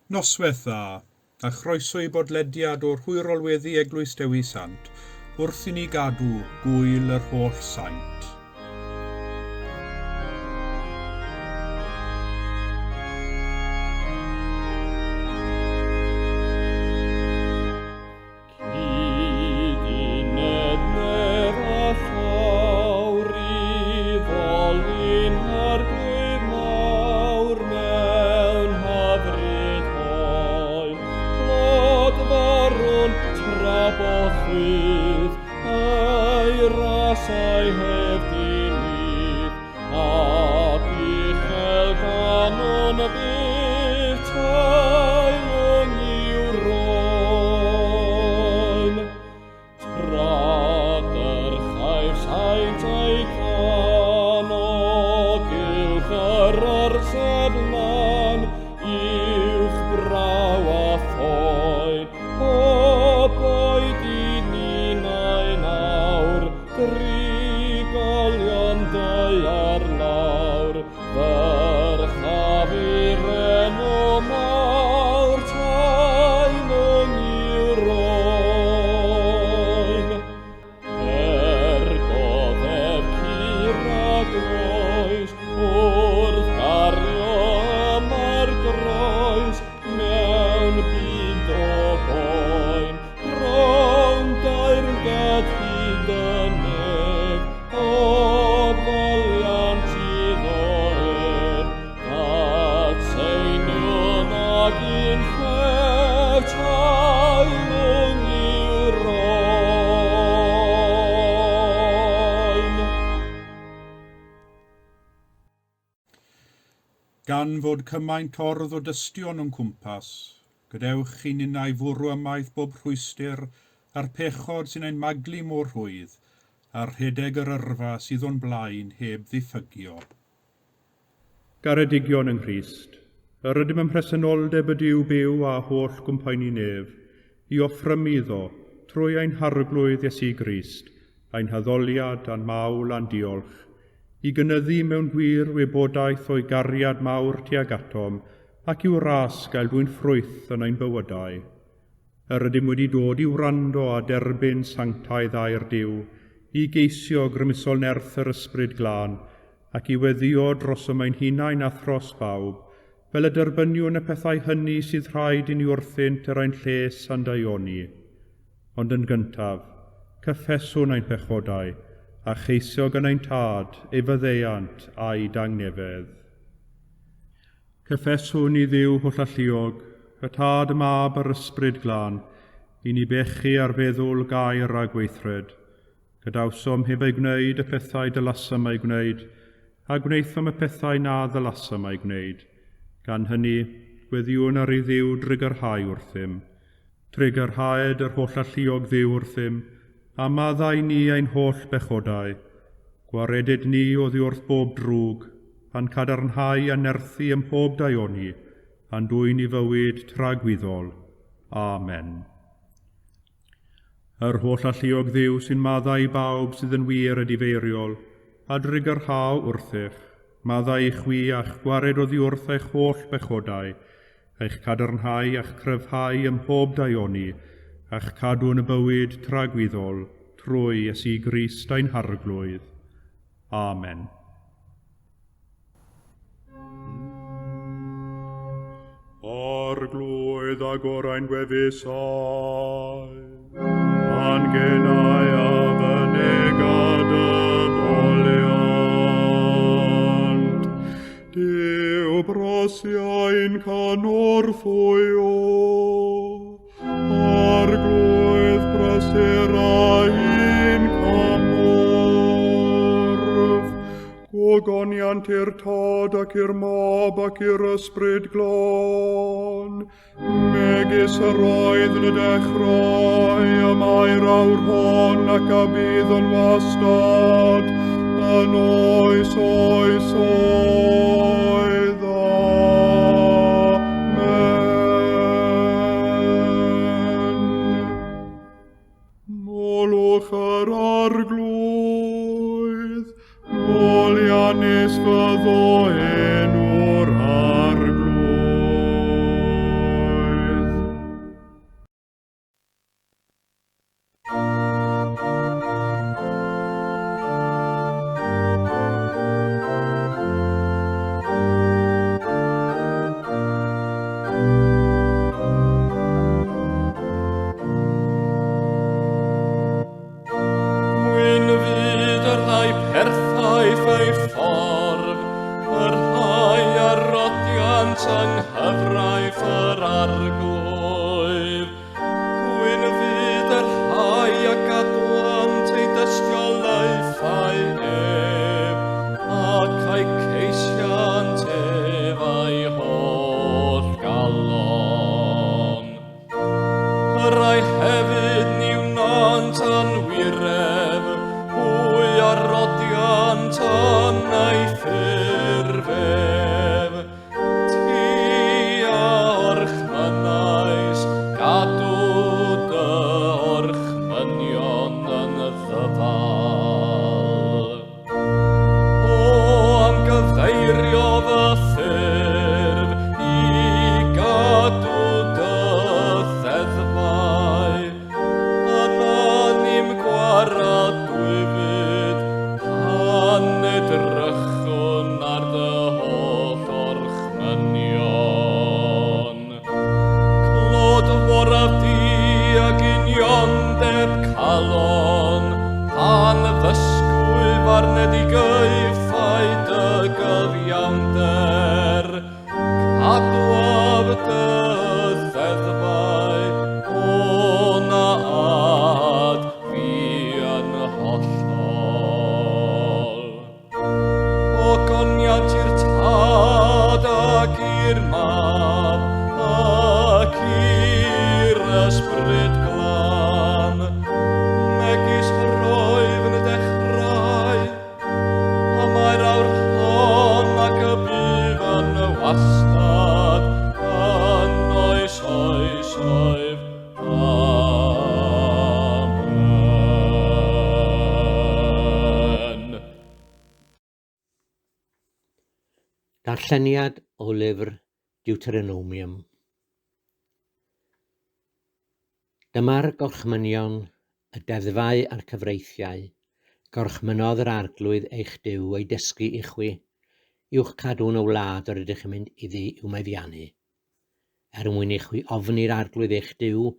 Noswaith dda, a chroeso i bodlediad o'r hwyrolweddi Eglwys Dewi Sant wrth i ni gadw Gŵyl yr Holl Saint. Cyd-uned nef a llawr i ddolyn Arglwydd mawr mewn hyfryd hoe. Clod farwn tra bo chwydd, ei rasau heb dinydd, ac uchel ganwn bydd teilwng i'w roen. Tra dyrchaif saint eu cân o gylch yr orsedd lan, uwch braw a phoen, o boed i ninnau'n awr, drigolion daear lawr, ddyrchafu'r enw mawr, teilwng i'w roen. Er goddef cur a groes, wrth gario yma'r groes, mewn byd o boen, rownd daearged hyd y nef, o foliant iddo ef, atseiniwn ag un llef, teilwng i'w roen. Gan fod cymaint ordd o dystion o'n cwmpas, gadewch i ninnau fwrw ymaith bob rhwystr a'r pechod sy'n ein maglu mor rhwydd, a rhedeg yr yrfa sydd o'n blaen heb ddiffygio. Garedigion yng Nghrist, yr ydym ym mhresenoldeb y Duw byw a holl gwmpaenu nef, i offrymu iddo, trwy ein Harglwydd Iesu Grist, ein haddoliad a'n mawl a'n diolch, i gynyddu mewn gwir wybodaeth o'i gariad mawr tuag atom ac i'w ras gael dwyn ffrwyth yn ein bywydau. Yr ydym wedi dod i wrando a derbyn sanctaidd air Duw, i geisio grymusol nerth yr Ysbryd Glân, ac i weddïo drosom ein hunain a thros bawb, fel y derbyniwn y pethau hynny sydd rhaid i ni wrthynt er ein lles a'n daioni. Ond yn gyntaf, cyffeswn ein pechodau, a cheisio gan ein Tad ei faddeuant a'i dangnefedd. Cyffeswn i Dduw hollalluog, y Tad, y Mab a'r Ysbryd Glân, i ni bechu ar feddwl, gair a gweithred. Gadawsom heb ei gwneud y pethau dylasam eu gwneud, a gwnaethom y pethau na ddylasam eu gwneud. Gan hynny, gweddïwn ar i Dduw drugarhau wrthym. Trugarhaed yr hollalluog Dduw wrthym, a maddau ni ein holl bechodau. Gwareded ni oddi wrth bob drwg, a'n cadarnhau a nerthu ym mhob daioni, a'n dwyn i fywyd tragwyddol. Amen. Yr hollalluog Dduw sy'n maddau i bawb sydd yn wir edifeiriol, a drugarhau wrthych, maddau i chwi a'ch gwared oddi wrth eich holl bechodau, eich cadarnhau a'ch cryfhau ym mhob daioni, a'ch cadw yn y bywyd tragwyddol, trwy Iesu Grist ein Harglwydd. Amen. Arglwydd agor ein gwefusau, a'n genau a fynega dy foliant. Duw brosiau'n cynorthwyo, Arglwydd brysur ein cymorth. Gogoniant i'r Tad ac i'r Mab ac i'r Ysbryd Glân, megis yr oedd yn y dechrau, y mae'r awr hon ac a bydd yn wastad, yn oes oes oedd. Amen. Molwch yr Arglwydd, moliannus fyddo enw'r Arglwydd. Darlleniad o lyfr Deuteronomium. Dyma'r gorchmynion, y deddfau a'r cyfreithiau, gorchmynodd yr Arglwydd eich Duw eu dysgu i chwi, i'wch cadw yn y wlad yr ydych yn mynd iddi i'w meddiannu, er mwyn i chwi ofni'r Arglwydd eich Duw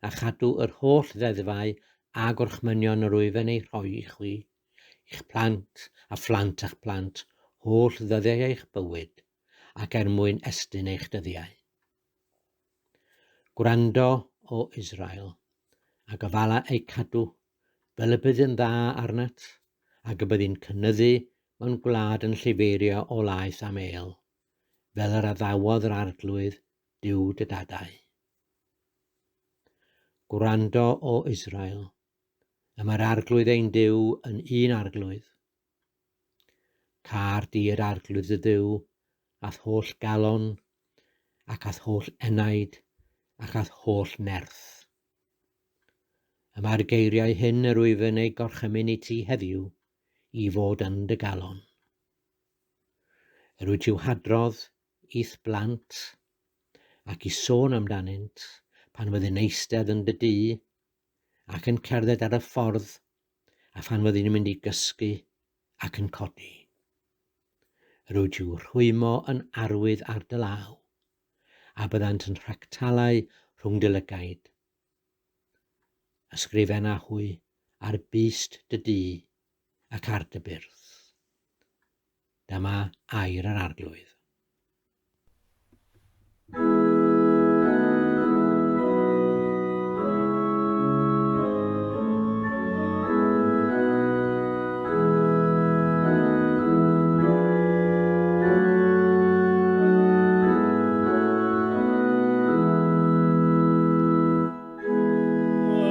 a chadw yr holl ddeddfau a gorchmynion yr wyf yn eu rhoi i chwi, i'ch plant a phlant eich plant, holl ddyddiau eich bywyd, ac er mwyn estyn eich dyddiau. Gwrando, o Israel, a gofala eu cadw, fel y bydd yn dda arnat, ac y byddi'n cynyddu mewn gwlad yn llifeirio o laeth a mêl, fel yr addawodd yr Arglwydd Duw dy dadau. Gwrando, o Israel, y mae'r Arglwydd ein Duw yn un Arglwydd. Car di yr Arglwydd dy Dduw, a'th holl galon, ac a'th holl enaid, ac a'th holl nerth. Y mae'r geiriau hyn yr wyf yn eu gorchymyn i ti heddiw i fod yn dy galon. Yr wyt i'w hadrodd i'th blant ac i sôn amdanynt pan fyddi'n eistedd yn dy dŷ ac yn cerdded ar y ffordd a phan fyddi'n mynd i gysgu ac yn codi. Yr wyt i'w rhwymo yn arwydd ar dy law, a byddant yn rhagtalau rhwng dy lygaid. Ysgrifenna hwy ar byst dy dŷ ac ar dy byrth. Dyma air yr Arglwydd.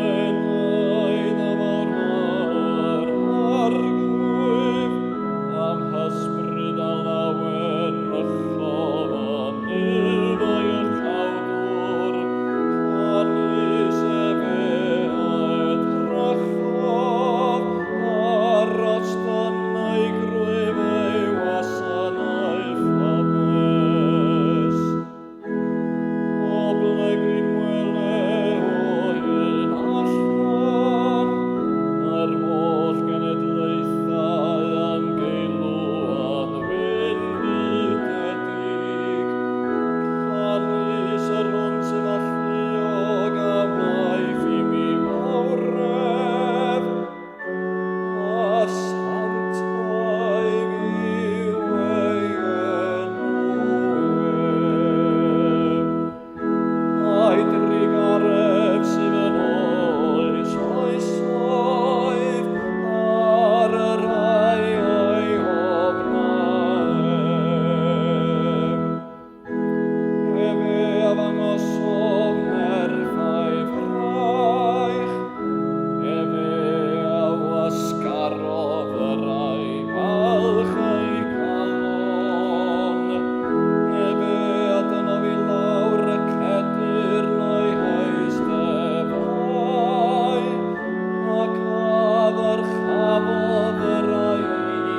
Enaid a fawr mae'r Arglwydd, a'm hysbryd a lawenychodd yn Nuw ei Uchawdwr, canys efe a edrychodd ar ostyneigrwydd ei wasanaeth ffyddus. Oblegid wele o hyn allan, yr holl genedlaethau a'm geilw yn wendidedig. Canys yr hwn sydd alluog a wnaeth i mi fawredd, a sanctaidd yw ei enw ef. A'i drugaredd sydd yn oes oesoedd ar y rhai a'i ofna ef. Efe a ddangosodd nerth a'i fraich, efe a wasgarodd y rhai balch eu calon. Efe a dynnodd i lawr y cedyrn o'u heisteddfau, ac a ddyrchafodd y rhai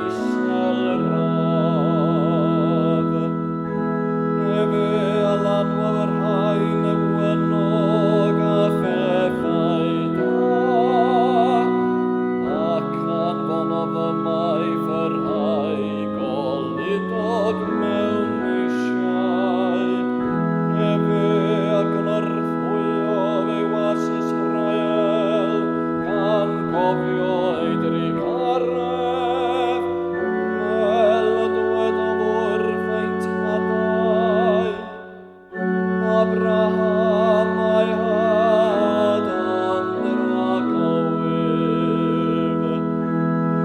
isel radd. Efe a lanwodd y rhai newynog â phethau da, ac anfonodd ymaith y rhai goludog mewn eisiau. Efe a gynorthwyodd ei was Israel, gan gofio ei drugaredd, fel y dywedodd wrth ein tadau, Abraham a'i had yn dragywydd.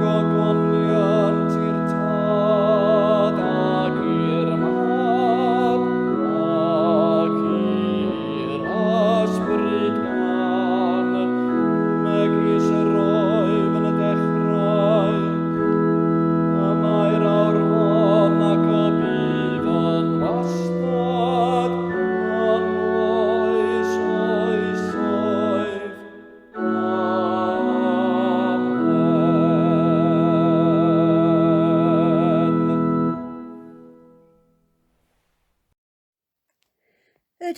Gogoniant i'r Tad ac i'r Mab ac i'r Ysbryd Glân, megis yr oedd yn y dechrau, y mae'r awr hon ac y bydd yn wastad, yn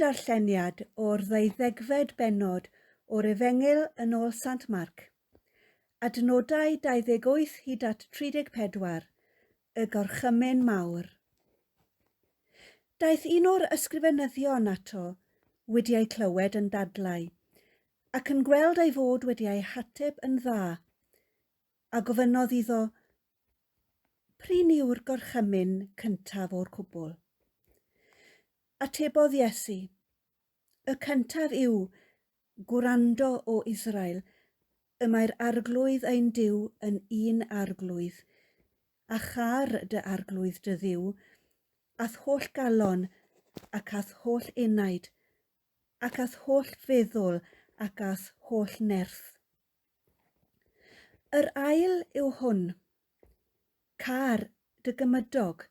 darlleniad o'r ddeuddegfed bennod o'r Efengyl yn ôl Sant Marc, adnodau 28 hyd at 34, y Gorchymyn Mawr. Daeth un o'r ysgrifenyddion ato wedi eu clywed yn dadlau, ac yn gweld ei fod wedi eu hateb yn dda, a gofynnodd iddo, P'run yw'r gorchymyn cyntaf o'r cwbl? Atebodd Iesu, Y cyntaf yw, Gwrando, O Israel, y mae'r Arglwydd ein Duw yn un Arglwydd, a châr dy Arglwydd dy Dduw, a'th holl galon, ac a'th holl enaid, ac a'th holl feddwl, ac a'th holl nerth. Yr ail yw hwn, Câr dy gymydog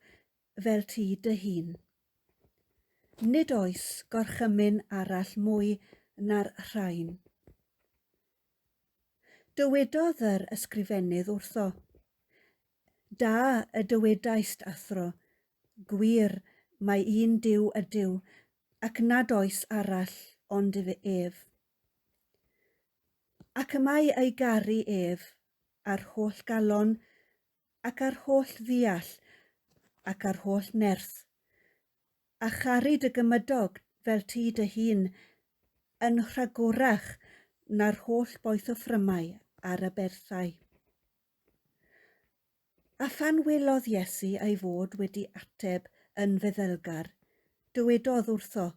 fel ti dy hun. Nid oes gorchymyn arall mwy na'r rhain. Dywedodd yr ysgrifennydd wrtho, Da y dywedaist, athro, gwir mai un Duw ydyw, ac nad oes arall ond ef. Ac y mae ei garu ef â'r holl galon, ac â'r holl ddeall, ac â'r holl nerth, a charu dy gymydog fel ti dy hun, yn rhagorach na'r holl boethoffrymau a'r aberthau. A phan welodd Iesu ei fod wedi ateb yn feddylgar, dywedodd wrtho,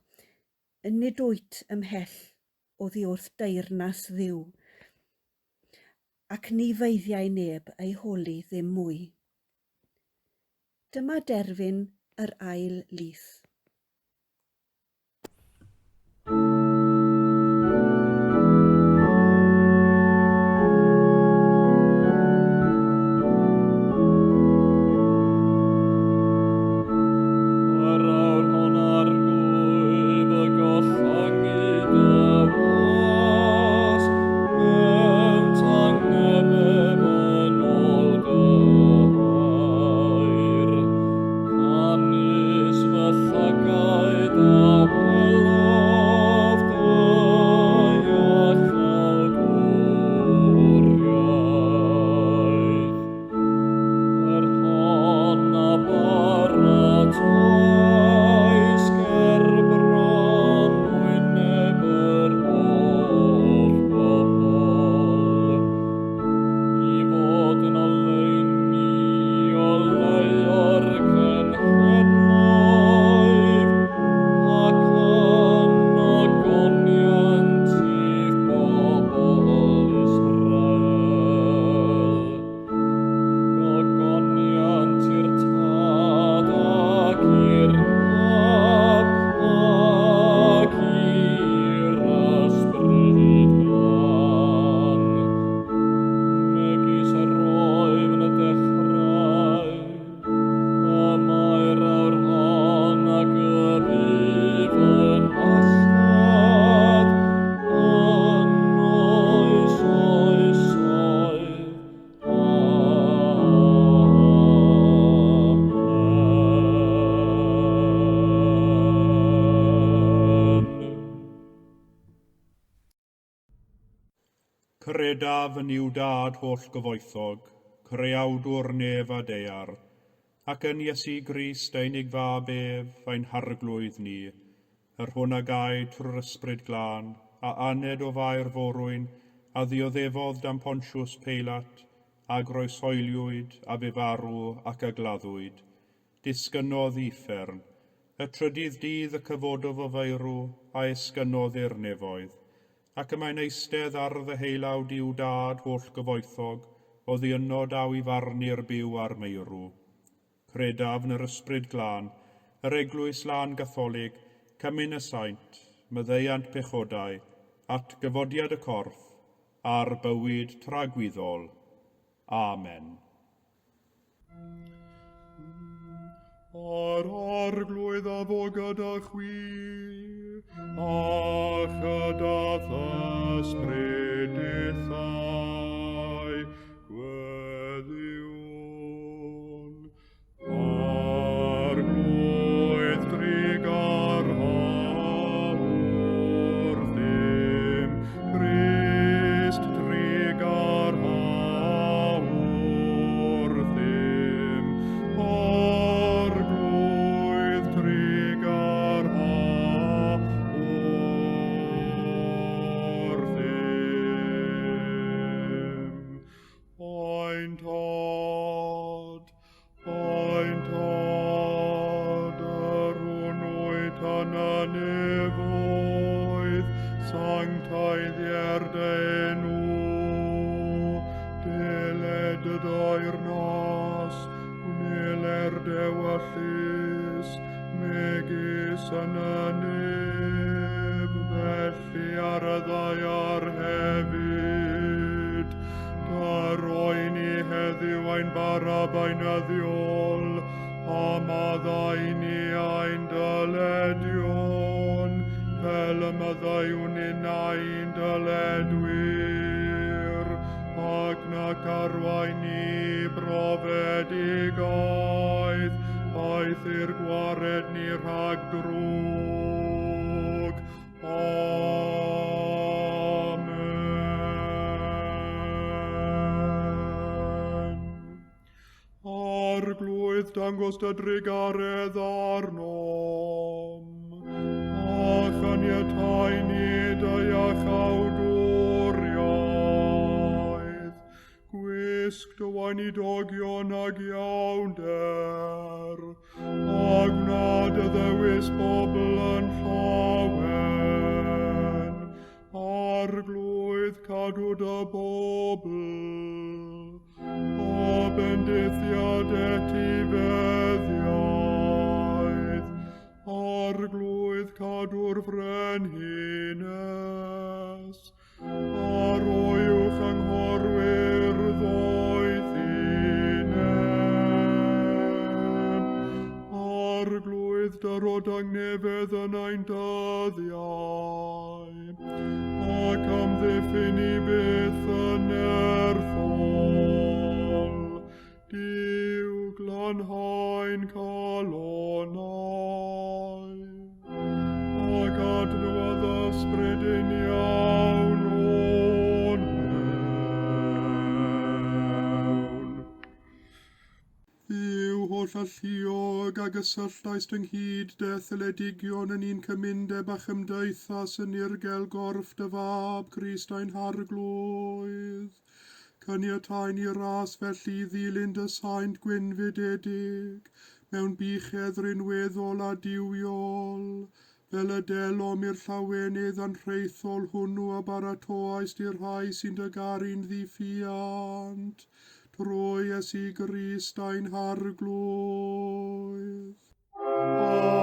Nid wyt ymhell oddi wrth deyrnas Dduw. Ac ni feiddiai neb ei holi ddim mwy. Dyma derfyn yr ail lith. Yr awr hon Arglwydd y gollyngi dy was, mewn tangnefedd yn ôl dy air. Canys fy llygaid a welodd dy iachawdwriaeth. Yr hon a baratoais ger bron wyneb yr holl bobl, i fod yn oleuni oleuo'r cenhedloedd, ac yn ogoniant i'th bobl Israel. Gogoniant i'r Tad ac i'r Mab ac i'r Ysbryd Glân, megis yr oedd yn y dechrau, y mae'r awr hon ac y bydd yn wastad, yn oes oesoedd. Credaf yn Nuw Dad holl-gyfoethog, Creawdwr nef a daear, ac yn Iesu Grist ei unig Fab ef, ein Harglwydd ni, yr hwn a gaed trwy'r Ysbryd Glân, a aned o Fair Forwyn, a ddioddefodd dan Pontius Peilat, a groeshoeliwyd, a fu farw, ac a gladdwyd. Disgynnodd i uffern. Y trydydd dydd y cyfododd o feirw, a esgynnodd i'r nefoedd. Ac y mae'n eistedd ar ddeheulaw Duw Dad holl-gyfoethog, oddi yno daw i farnu'r byw a'r meirw. Credaf yn yr Ysbryd Glân, yr Eglwys Lân Gatholig, Cymun y Saint, maddeuant pechodau, atgyfodiad y corff, a'r bywyd tragwyddol. Amen. A'r Arglwydd a fo gyda chwi, a chyda ysbryd dithau. Gweddïwn. Arglwydd drugarha. Addolier dy enw. Deled dy deyrnas, gwneler dewyllys, megis yn y nef, felly ar y ddaear hefyd. Daroi ni heddiw ein bara beunyddiol, a maddau ni ein dyledion, fel y maddeuwn ninnau'n dyledwyr, ac nac arwain ni brofedigaeth, aeth i'r gwared ni rhag drwg. Amen. Arglwydd, dangos dy drugaredd arnom, a chaniatáu ni dy iachawdwriaeth. Gwisg dy weinidogion ag iawnder, a gwna dy ddewis bobl yn llawen. Arglwydd, cadw dy bobl, a bendithiad etifeddiaeth. Arglwydd, cadw'r frenhines, a roi uwch anghorwyr ddoethineb. Arglwydd, dyro dangnefedd yn ein dyddiau, ac amddiffyn i byth yn nerthol. Duw, glanhau'n calonnau, ac adnewyddu ysbryd uniawn o'n mewn. Dduw holl alluog a gysylltaist ynghyd detholedigion yn un cymundeb a chymdeithas yn nirgel gorff dy fab, Crist ein Harglwydd. Caniatáu ni ras felly ddilyn dy saint gwynfydedig, mewn buchedd rinweddol a duwiol, fel y delom i'r llawenydd anrhaethol hwnnw a baratoaist i'r rhai sy'n dy garu'n ddiffuant, trwy Iesu Grist ein Harglwydd. Amen.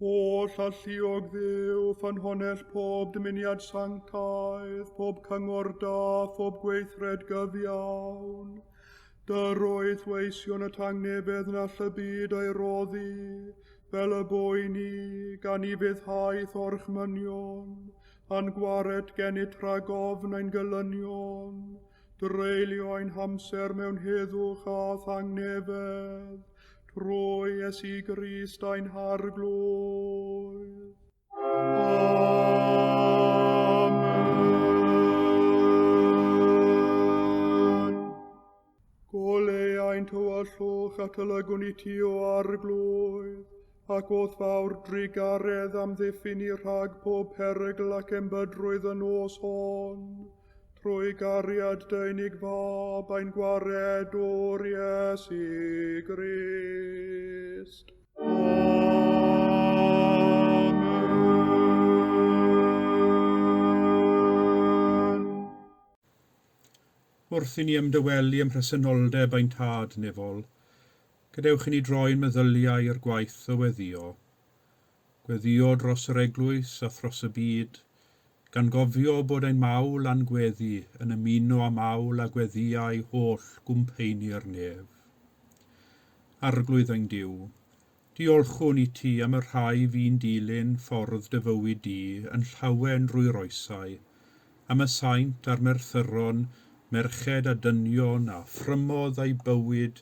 Holl alluog Dduw, ffynhonnell pob dymuniad sanctaidd, pob cyngor da, phob gweithred gyfiawn. Dyroedd weision y tangnefedd na all y byd ei roddi, fel y boi ni, gan i fuddhaeth orchmynion, a'n gwared gennyt rhag ofn ein gelynion, dreulio ein hamser mewn heddwch a thangnefedd, trwy Iesu Grist ein Harglwydd. Amen. Goleu ein tywyllwch at y lygwn i ti o Arglwydd, ac o'th fawr drugaredd amddiffyn ni rhag pob perygl ac embydrwydd y nos hon, trwy gariad dy unig fab ein gwaredwr Iesu Grist. Amen. Wrth i ni ymdawelu ym mhresenoldeb ein Tad nefol, gadewch i ni droi'n meddyliau i'r gwaith o weddïo. Gweddïo dros yr eglwys a thros y byd, gan gofio bod ein mawl a'n gweddi yn ymuno â mawl a gweddïau holl gwmpeini'r nef. Arglwydd ein Duw, diolchwn i ti am y rhai fu'n dilyn ffordd dy fywyd di yn llawen drwy'r oesau, am y saint a'r merthyron, merched a dynion a phrymodd eu bywyd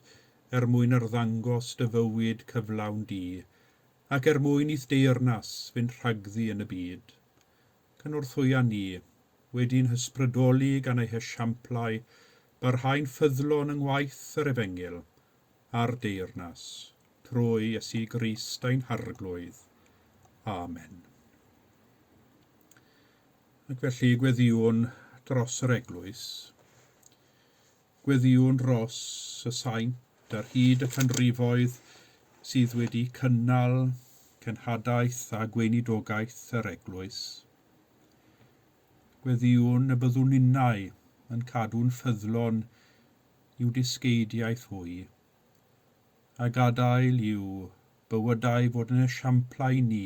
er mwyn arddangos dy fywyd cyflawn di, ac er mwyn i'th deyrnas fynd rhagddi yn y byd. Cynorthwya ni, wedi'n hysbrydoli gan eu hesiamplau, barhau'n ffyddlon yng ngwaith yr Efengyl a'r deyrnas, trwy Iesu Grist ein Harglwydd. Amen. Ac felly gweddïwn dros yr eglwys. Gweddïwn dros y saint ar hyd y canrifoedd sydd wedi cynnal cenhadaeth a gweinidogaeth yr eglwys. Gweddïwn y byddwn ninnau yn cadw'n ffyddlon i'w dysgeidiaeth hwy, a gadael i'w bywydau fod yn esiamplau i ni,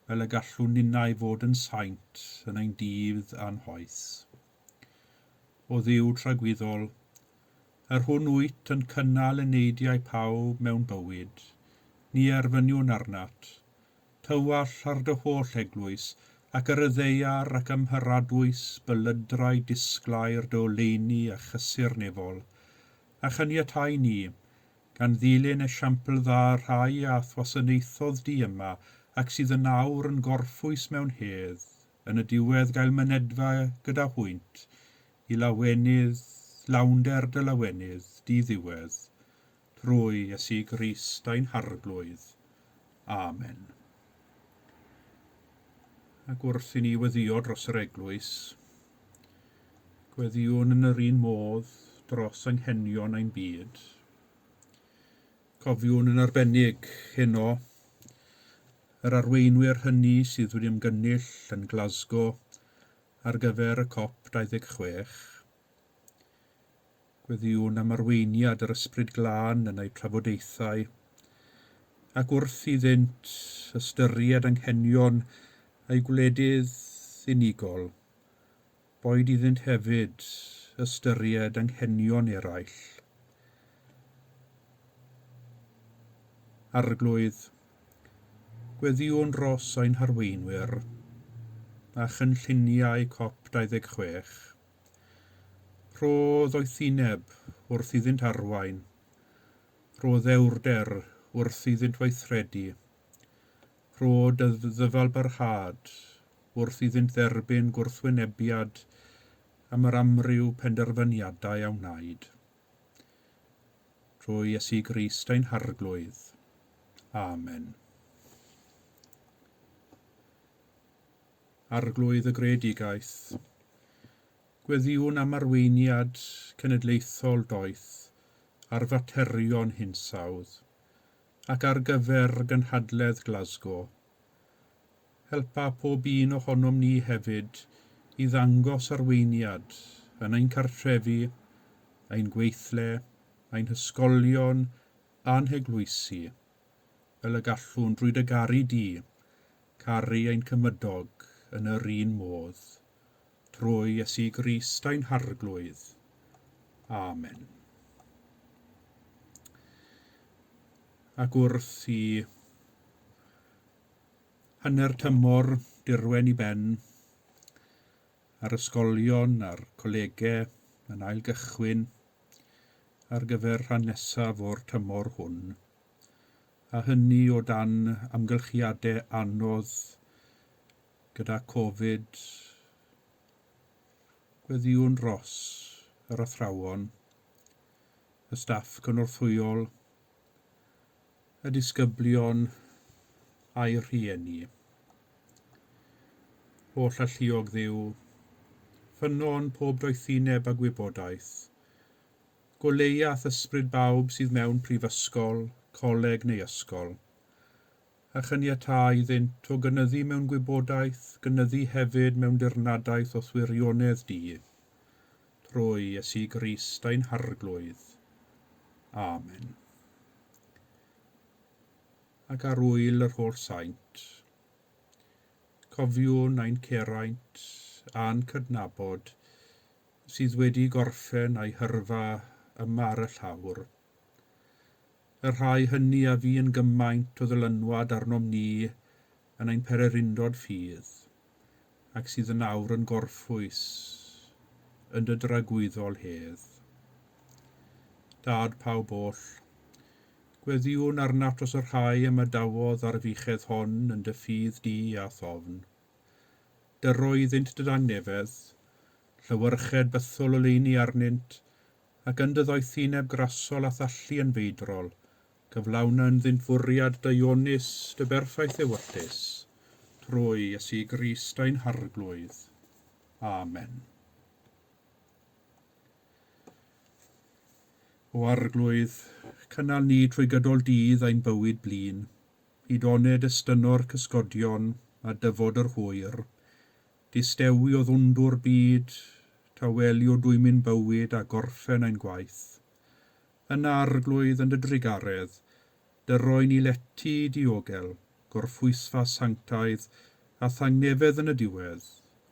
fel y gallwn ninnau fod yn saint yn ein dydd a'n hoes. O Dduw tragwyddol, yr hwn wyt yn cynnal eneidiau pawb mewn bywyd, ni erfyniwn arnat, tywall ar dy holl eglwys, ac ar y ddaear ac ym mharadwys belydrau disglair dy oleuni a chysur nefol, a chaniatau ni, gan ddilyn esiampl dda y rhai a'th wasanaethodd di yma ac sydd yn awr yn gorffwys mewn hedd, yn y diwedd gael mynedfa gyda hwynt i lawenydd, lawnder dy lawenydd, di-ddiwedd, trwy Iesu Grist ein Harglwydd. Amen. Ac wrth i ni weddio dros yr eglwys, gweddiwn yn yr un modd dros anghenion ein byd. Cofiwn yn arbennig heno yr arweinwyr hynny sydd wedi ymgynnull yn Glasgow ar gyfer y COP 26. Gweddïwn am arweiniad yr Ysbryd Glân yn eu trafodaethau, ac wrth iddynt ystyried anghenion eu gwledydd unigol, boed iddynt hefyd ystyried anghenion eraill. Arglwydd, gweddïwn dros ein harweinwyr a chynlluniau COP 26. Rho ddoethineb wrth iddynt arwain, rho ddewrder wrth iddynt weithredu, rho dy ddyfalbarhad wrth iddynt dderbyn gwrthwynebiad am yr amryw penderfyniadau a wnaed. Trwy Iesu Grist ein Harglwydd. Amen. Arglwydd y Greadigaeth. Gweddïwn am arweiniad cenedlaethol doeth ar faterion hinsawdd ac ar gyfer Gynhadledd Glasgow. Helpa pob un ohonom ni hefyd i ddangos arweiniad yn ein cartrefi, ein gweithle, ein hysgolion a'n heglwysi, fel y gallwn drwy dy garu di, caru ein cymydog yn yr un modd, trwy Iesu Grist ein Harglwydd. Amen. Ac wrth i hanner tymor dirwen i ben, a'r ysgolion a'r colegau yn ailgychwyn ar gyfer rhan nesaf o'r tymor hwn, a hynny o dan amgylchiadau anodd gyda Covid. Gweddïwn dros yr athrawon, y staff cynorthwyol, y disgyblion a'u rhieni. Holl alluog Dduw, ffynnon pob doethineb a gwybodaeth, Goleuath ysbryd bawb sydd mewn prifysgol, coleg neu ysgol, a chaniatâ iddynt o gynyddu mewn gwybodaeth, gynyddu hefyd mewn dirnadaeth o'th wirionedd di, trwy Iesu Grist ein Harglwydd. Amen. Ac ar ŵyl yr holl saint, cofiwn ein ceraint a'n cydnabod sydd wedi gorffen ei hyrfa yma ar y llawr. Y rhai hynny a fu yn gymaint o ddylanwad arnom ni yn ein pererindod ffydd, ac sydd yn awr yn gorffwys yn dy dragwyddol hedd. Dad pawb oll, gweddïwn arnat dros y rhai ymadawodd ar y fuchedd hon yn dy ffydd di a'th ofn. Dyro iddynt dy dangnefedd, llewyrched bythol oleuni arnynt, ac yn dy ddoethineb grasol a'th allu yn feidrol, cyflawna ynddynt fwriad daionus dy berffaith ewyllys, trwy Iesu Grist ein Harglwydd. Amen. O Arglwydd, cynnal ni trwy gydol dydd ein bywyd blin, hyd oned estyno'r cysgodion a dyfod yr hwyr. Distewi o ddwndwr byd, tawelu o dwymyn bywyd a gorffen ein gwaith. Yna, Arglwydd, yn dy drugaredd, dyroi ni lety diogel, gorffwysfa sanctaidd a thangnefedd yn y diwedd,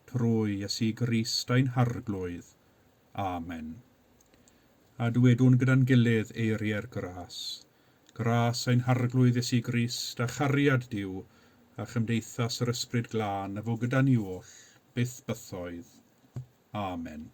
trwy Iesu Grist ein Harglwydd. Amen. A dywedwn gyda'n gilydd eiriau'r gras. Gras ein Harglwydd Iesu Grist, a chariad Duw, a chymdeithas yr Ysbryd Glân, a fo gyda ni oll, byth bythoedd. Amen.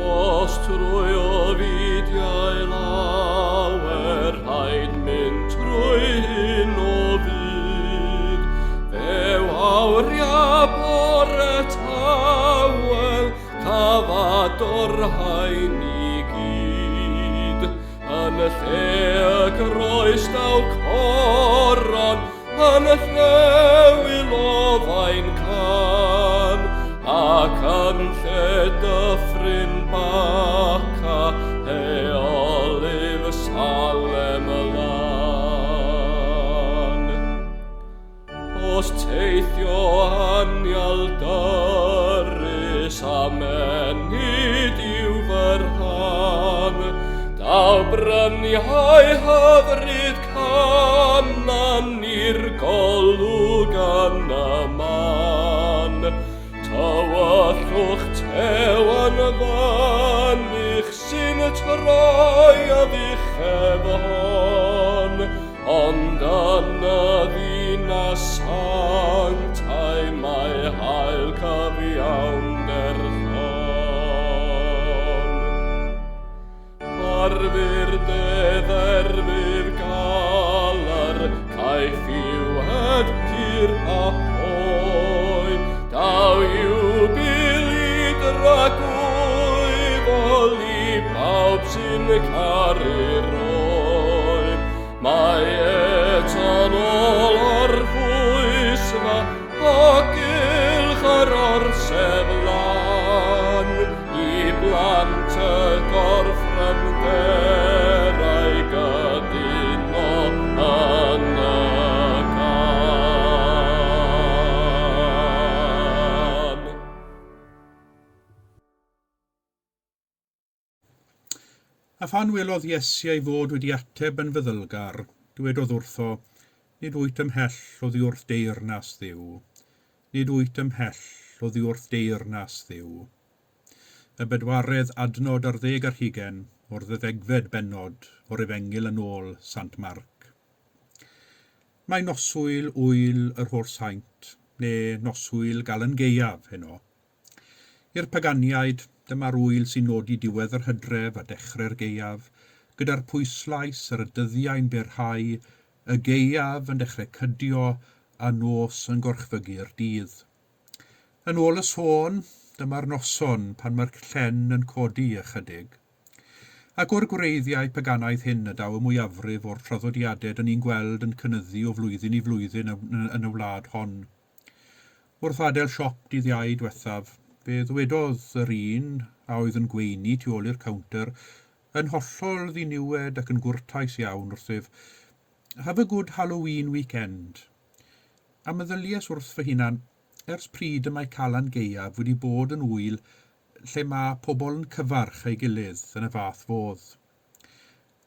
Os trwy ofidiau lawer rhaid mynd trwy hyn o fyd, fe wawria bore tawel, cafador rhain i gyd. Yn y lle y groes daw coron, yn y lle wylofain can, ac yn lle dyffryn Baca, heolydd Salem y lan. Os teithio anial dyrus am ennyd i'w fy rhan, daw bryniau hyfryd Canan i'r golwg yn y man. Tywyllwch tew yn fynych sy'n troi y fuchedd hon, ond yn y ddinas sanctaidd mae haul cyfiawnder llon. Ar fyr ddeddf galar, caiff iwed pur a hoe. Daw jubili dragwyddol i bawb sy'n caru'r oen. Mae eto'n ôl o'r fwysfa ac gylch yr orsedd lan i blant y gorthrymderau gyduno yn y gân. A phan welodd Iesu ei fod wedi ateb yn feddylgar, dywedodd wrtho, Nid wyt ymhell oddi wrth deyrnas Dduw. Nid wyt ymhell oddi wrth deyrnas Dduw. Y bedwaredd adnod ar ddeg ar hugain o'r ddeuddegfed bennod o'r Efengyl yn ôl Sant Marc. Mae noswyl Ŵyl yr Holl Saint, neu Noswyl Galan Gaeaf, heno. I'r paganiaid, dyma'r ŵyl sy'n nodi diwedd yr hydref a dechrau'r gaeaf, gyda'r pwyslais ar y dyddiau'n byrhau, y gaeaf yn dechrau cydio a nos yn gorchfygu'r dydd. Yn ôl y sôn, dyma'r noson pan mae'r llen yn codi ychydig. Ac o'r gwreiddiau paganaidd hyn y daw y mwyafrif o'r traddodiadau dyn ni'n gweld yn cynyddu o flwyddyn i flwyddyn yn y wlad hon. Wrth adael siop dydd Iau diwethaf, fe ddywedodd yr un a oedd yn gweini tu ôl i'r cownter, yn hollol ddiniwed ac yn gwrtais iawn wrthyf, Have a good Halloween weekend. A meddyliais wrth fy hunan, ers pryd y mae Calan Gaeaf wedi bod yn ŵyl lle mae pobl yn cyfarch ei gilydd yn y fath fodd?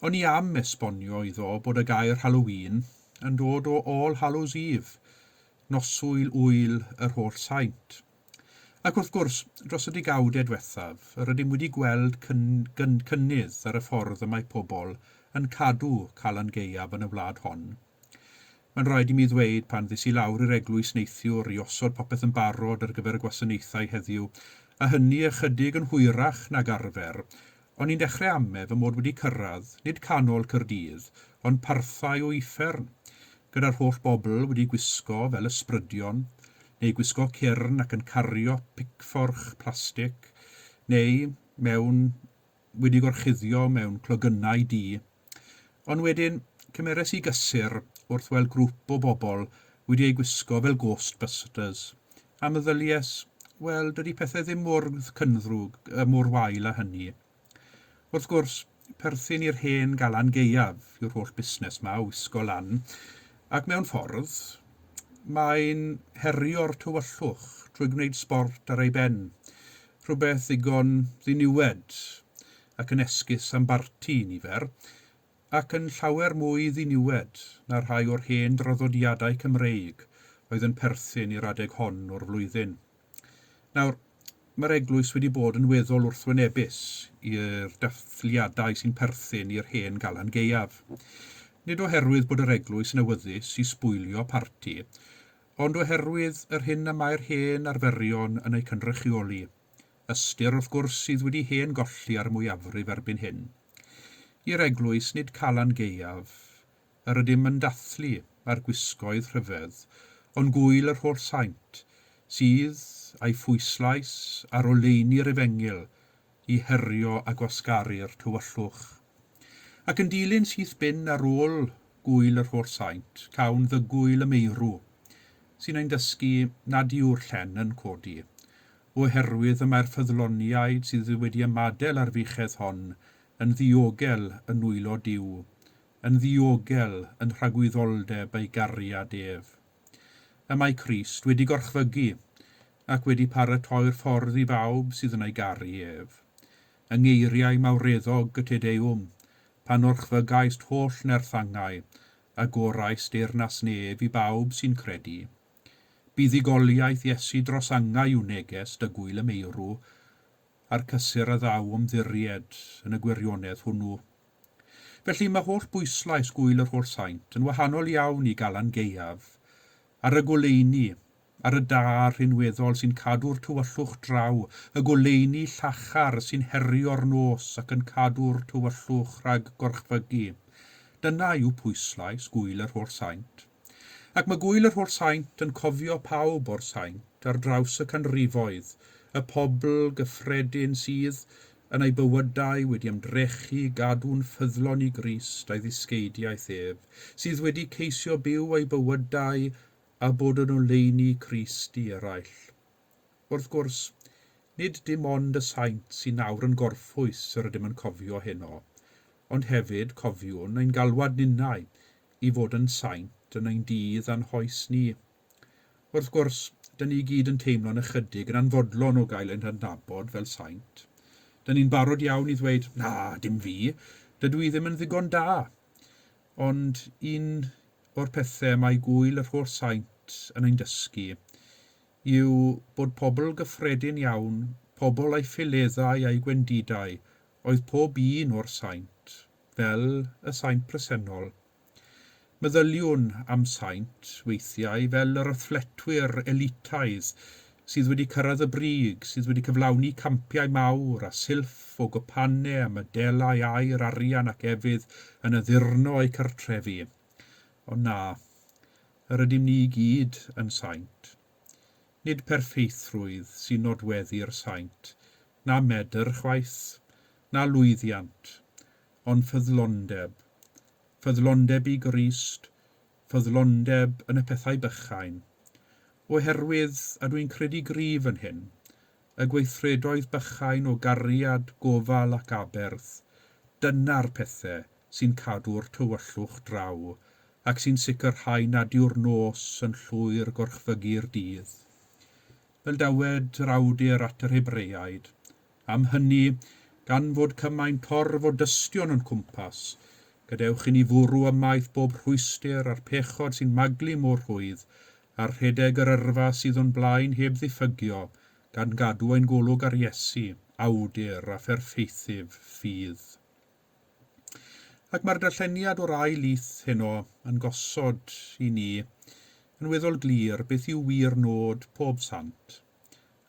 O'n i am esbonio iddo bod y gair Halloween yn dod o All Hallows Eve, noswyl ŵyl yr Holl Saint. Ac wrth gwrs, dros y degawdau diwethaf, yr ydym wedi gweld cynnydd ar y ffordd y mae pobl yn cadw Calan Gaeaf yn y wlad hon. Mae'n rhaid i mi ddweud pan ddes i lawr i'r eglwys neithiwr i osod popeth yn barod ar gyfer y gwasanaethau heddiw, a hynny ychydig yn hwyrach nag arfer, O'n i'n dechrau ame fy mod wedi cyrraedd, nid canol Caerdydd, ond parthau o uffern, gyda'r holl bobl wedi gwisgo fel ysbrydion, neu gwisgo cyrn ac yn cario picfforch plastig, neu mewn wedi gorchuddio mewn clogynnau du. Ond wedyn, cymeres i gysur wrth weld grŵp o bobl wedi eu gwisgo fel Ghostbusters, a meddylies, wel, dydy pethau ddim mor cynddrwg, mor wael â hynny. Wrth gwrs, perthyn i'r hen Galan Gaeaf yw'r holl busnes 'ma o wisgo lan, ac mewn ffordd, mae'n herio'r tywyllwch trwy gwneud sbort ar ei ben, rhywbeth ddigon ddiniwed ac yn esgus am barti i nifer, ac yn llawer mwy ddiniwed na rhai o'r hen draddodiadau Cymreig oedd yn perthyn i'r adeg hon o'r flwyddyn. Nawr, mae'r eglwys wedi bod yn weddol wrthwynebus i'r dathliadau sy'n perthyn i'r hen Galan Gaeaf. Nid oherwydd bod yr eglwys yn awyddus i sbwylio parti, ond oherwydd yr hyn y mae'r hen arferion yn eu cynrychioli. Ystyr, wrth gwrs, sydd wedi hen golli ar y mwyafrif erbyn hyn. I'r eglwys, nid Calan Gaeaf yr ydym yn dathlu a'r gwisgoedd rhyfedd, ond gŵyl yr Holl Saint, sydd, a'i phwyslais ar oleuni'r Efengyl i herio a gwasgaru'r tywyllwch. Ac yn dilyn syth bin ar ôl gŵyl yr Holl Saint, cawn ddygwyl y meirw, sy'n ein dysgu nad yw'r llen yn codi, oherwydd y mae'r ffyddloniaid sydd wedi ymadael â'r fuchedd hon yn ddiogel yn nwylo Duw, yn ddiogel yn nhragwyddoldeb ei gariad ef. Y mae Crist wedi gorchfygu ac wedi paratoi'r ffordd i bawb sydd yn ei garu ef. Yng ngeiriau mawreddog y Te Deum, pan orchfygaist holl nerth angau, agoraist deyrnas nef i bawb sy'n credu. Buddugoliaeth Iesu dros angau yw neges dy gŵyl y meirw, a'r cysur a ddaw ymddiried yn y gwirionedd hwnnw. Felly mae holl bwyslais Gŵyl yr Holl Saint yn wahanol iawn i Galan Gaeaf, ar y goleuni, ar y da rhinweddol sy'n cadw'r tywyllwch draw, y goleuni llachar sy'n herio'r nos ac yn cadw'r tywyllwch rhag gorchfygu. Dyna yw pwyslais Gŵyl yr Holl Saint. Ac mae Gŵyl yr Holl Saint yn cofio pawb o'r saint ar draws y canrifoedd, y pobl gyffredin sydd, yn eu bywydau, wedi ymdrechu gadw'n ffyddlon i Grist a'i ddysgeidiaeth ef, sydd wedi ceisio byw eu bywydau a bod yn oleuni Crist i eraill. Wrth gwrs, nid dim ond y saint sy'n nawr yn gorffwys yr ydym yn cofio heno, ond hefyd cofiwn ein galwad ninnau i fod yn saint yn ein dydd a'n hoes ni. Wrth gwrs, dyn ni i gyd yn teimlo'n ychydig yn anfodlon o gael ein hadnabod fel saint. Dyn ni'n barod iawn i ddweud, na, dim fi, dydw i ddim yn ddigon da. Ond un o'r pethau mae gŵyl yr holl saint yn ein dysgu yw bod pobl gyffredin iawn, pobl â'i ffileddau a'i gwendidau, oedd pob un o'r saint, fel y saint presennol. Meddyliwn am saint, weithiau, fel yr athletwyr elitaidd sydd wedi cyrraedd y brig, sydd wedi cyflawni campiau mawr a silff o gwpanau a modelau aur, arian ac efydd yn addurno eu cartrefi. Ond na, yr ydym ni i gyd yn saint. Nid perffeithrwydd sy'n nodweddu'r saint, na medr chwaith, na lwyddiant, ond ffyddlondeb. Ffyddlondeb i Grist, ffyddlondeb yn y pethau bychain. Oherwydd, a dwi'n credu gryf yn hyn, y gweithredoedd bychain o gariad, gofal ac aberth, dyna'r pethau sy'n cadw'r tywyllwch draw ac sy'n sicrhau nad yw'r nos yn llwyr gorchfygu'r dydd. Fel dywed yr awdur at yr Hebreaid, am hynny, gan fod cymaint torf o dystion o'n cwmpas, gadewch i ni fwrw ymaith bob rhwystr a'r pechod sy'n maglu mor rhwydd, a rhedeg yr yrfa sydd o'n blaen heb ddiffygio, gan gadw ein golwg ar Iesu, awdur a pherffeithyf ffydd. Ac mae'r darlleniad o'r ail lith heno yn gosod i ni yn weddol glir beth yw wir nod pob sant,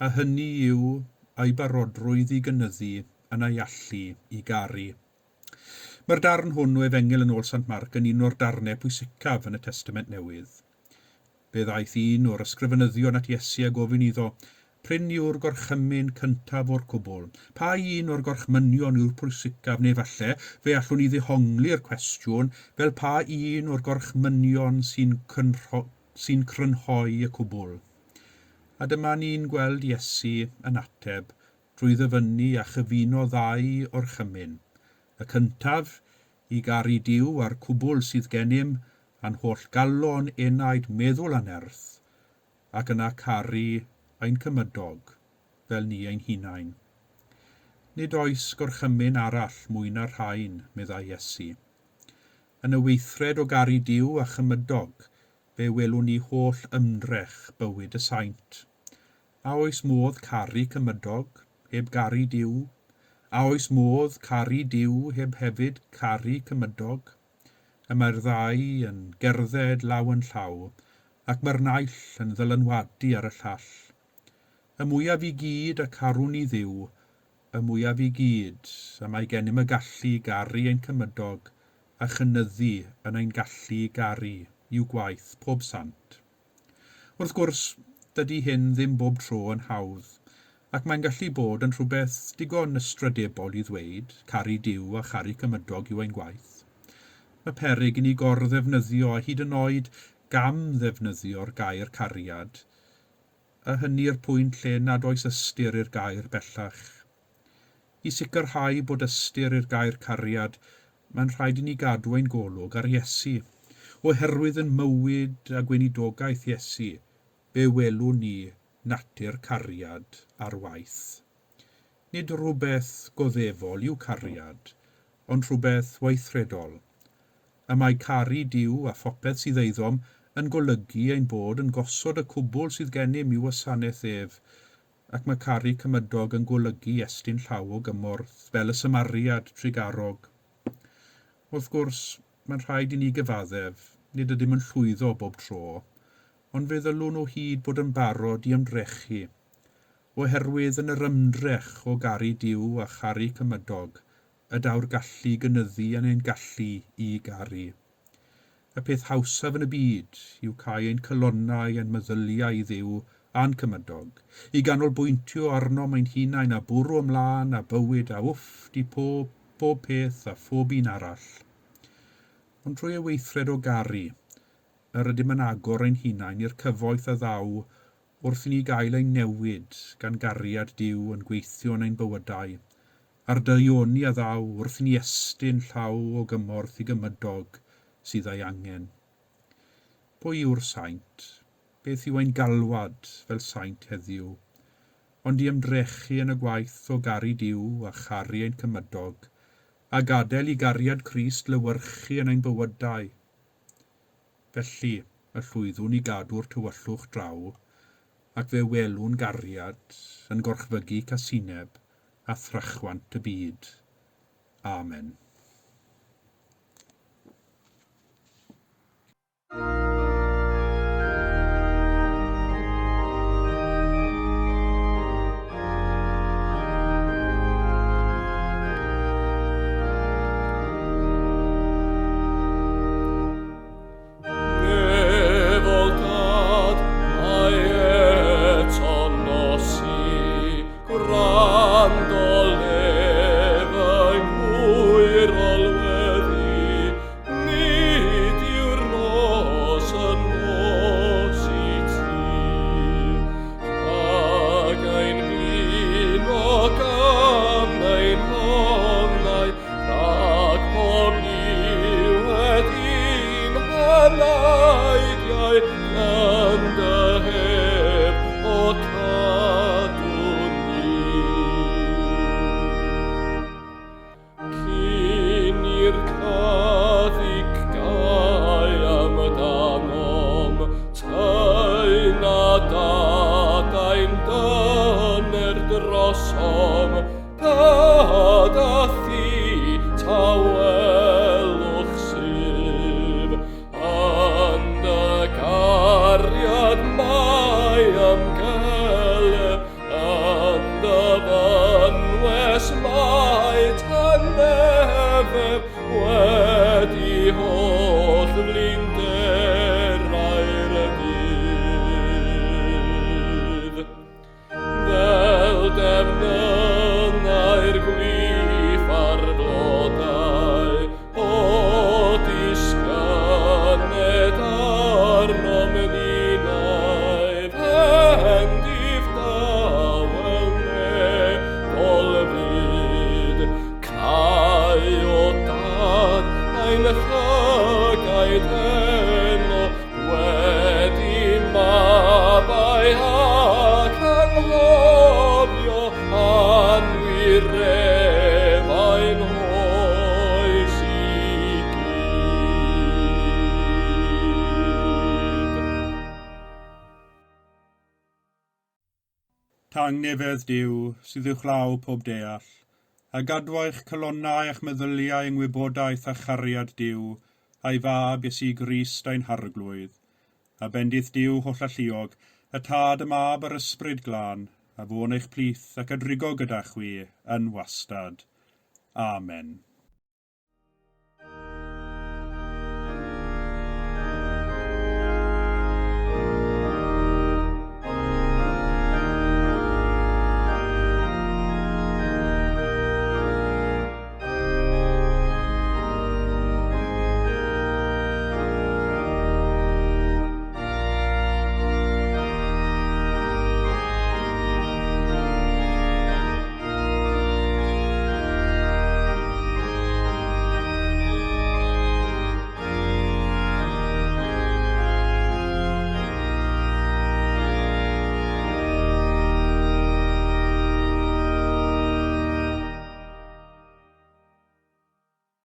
a hynny yw ei barodrwydd i gynyddu yn ei allu i garu. Mae'r darn hwn o Efengyl yn ôl Sant Marc yn un o'r darnau pwysicaf yn y Testament Newydd. Fe ddaeth un o'r ysgrifenyddion at Iesu a gofyn iddo, Prin yw'r gorchymyn cyntaf o'r cwbl? Pa un o'r gorchmynion yw'r pwysicaf neu falle fe allwn ni ddehongli'r cwestiwn fel pa un o'r gorchmynion sy'n sy crynhoi y cwbl? A dyma ni'n gweld Iesu yn ateb drwy ddyfynnu a chyfuno ddau orchymyn. Y cyntaf, i garu Duw a'r cwbl sydd gennym a'n holl galon, enaid, meddwl a nerth, ac yna caru ein cymydog fel ni ein hunain. Nid oes gorchymyn arall mwy na'r rhain, meddai Iesu. Yn y weithred o garu Duw a chymydog, fe welwn ni holl ymdrech bywyd y saint. A oes modd caru cymydog heb garu Duw? A oes modd caru Duw heb hefyd caru cymydog? Y mae'r ddau yn gerdded law yn llaw, ac mae'r naill yn ddylanwadu ar y llall. Y mwyaf i gyd y carwn i Dduw, y mwyaf i gyd y mae gennym y gallu i garu ein cymydog a chynyddu yn ein gallu i garu i'w gwaith pob sant. Wrth gwrs, dydy hyn ddim bob tro yn hawdd, ac mae'n gallu bod yn rhywbeth digon ystrydebol i ddweud, caru Duw a charu cymydog yw ein gwaith. Mae peryg i ni gor-ddefnyddio a hyd yn oed gam ddefnyddio'r gair cariad, a hynny'r pwynt lle nad oes ystyr i'r gair bellach. I sicrhau bod ystyr i'r gair cariad, mae'n rhaid i ni gadw ein golwg ar Iesu. Oherwydd yn mywyd a gweinidogaeth Iesu, fe welwn ni natur cariad ar waith. Nid rhywbeth goddefol yw cariad, ond rhywbeth weithredol. Y mae caru Duw a phopeth sydd eiddom yn golygu ein bod yn gosod y cwbl sydd gennym i'w wasanaeth ef, ac mae caru cymydog yn golygu estyn llaw o gymorth, fel y Samariad trugarog. Wrth gwrs, mae'n rhaid i ni gyfaddef, nid ydym yn llwyddo bob tro, ond fe ddylwn o hyd bod yn barod i ymdrechu. Oherwydd yn yr ymdrech o garu Duw a charu cymydog, y daw'r gallu gynyddu yn ein gallu i garu. Y peth hawsaf yn y byd yw cael ein calonnau a'n meddyliau i Dduw a'n cymydog, i ganolbwyntio arnom ein hunain a bwrw ymlaen a bywyd a wfft i pob, pob peth a phob un arall. Ond trwy y weithred o garu, yr ydym yn agor ein hunain i'r cyfoeth a ddaw wrth i ni gael ein newid gan gariad Duw yn gweithio yn ein bywydau, a'r daioni a ddaw wrth i ni estyn llaw o gymorth i gymydog sydd ei angen. Pwy yw'r saint? Beth yw ein galwad fel saint heddiw? Ond i ymdrechu yn y gwaith o garu Duw a charu ein cymydog, a gadael i gariad Crist lewyrchu yn ein bywydau. Felly, y llwyddwn i gadw'r tywyllwch draw, ac fe welwn gariad yn gorchfygu casineb a thrachwant y byd. Amen. Nefol Dad, mae eto'n nosi, gwrando lef yng nghwyr olweddi, nid yw'r nos yn nos i ti. Rhag ein blino gan ein honau, rhag pob niwed i'n henaidiau, yn dy heb o cadw ni. Cyn i'r caddug gau amdanom, tyn a dadau'n dyner drosom, Tad a thi tawelwch sydd, yn dy gariad Tangnefedd Duw, sydd uwchlaw pob deall, a gadwa eich calonnau a'ch meddyliau yng ngwybodaeth a chariad Duw, a'i Fab Iesu Grist ein Harglwydd. A bendith Duw hollalluog, y Tad, y Mab a'r Ysbryd Glân, a fo'n eich plith ac a drigo gyda chwi yn wastad. Amen.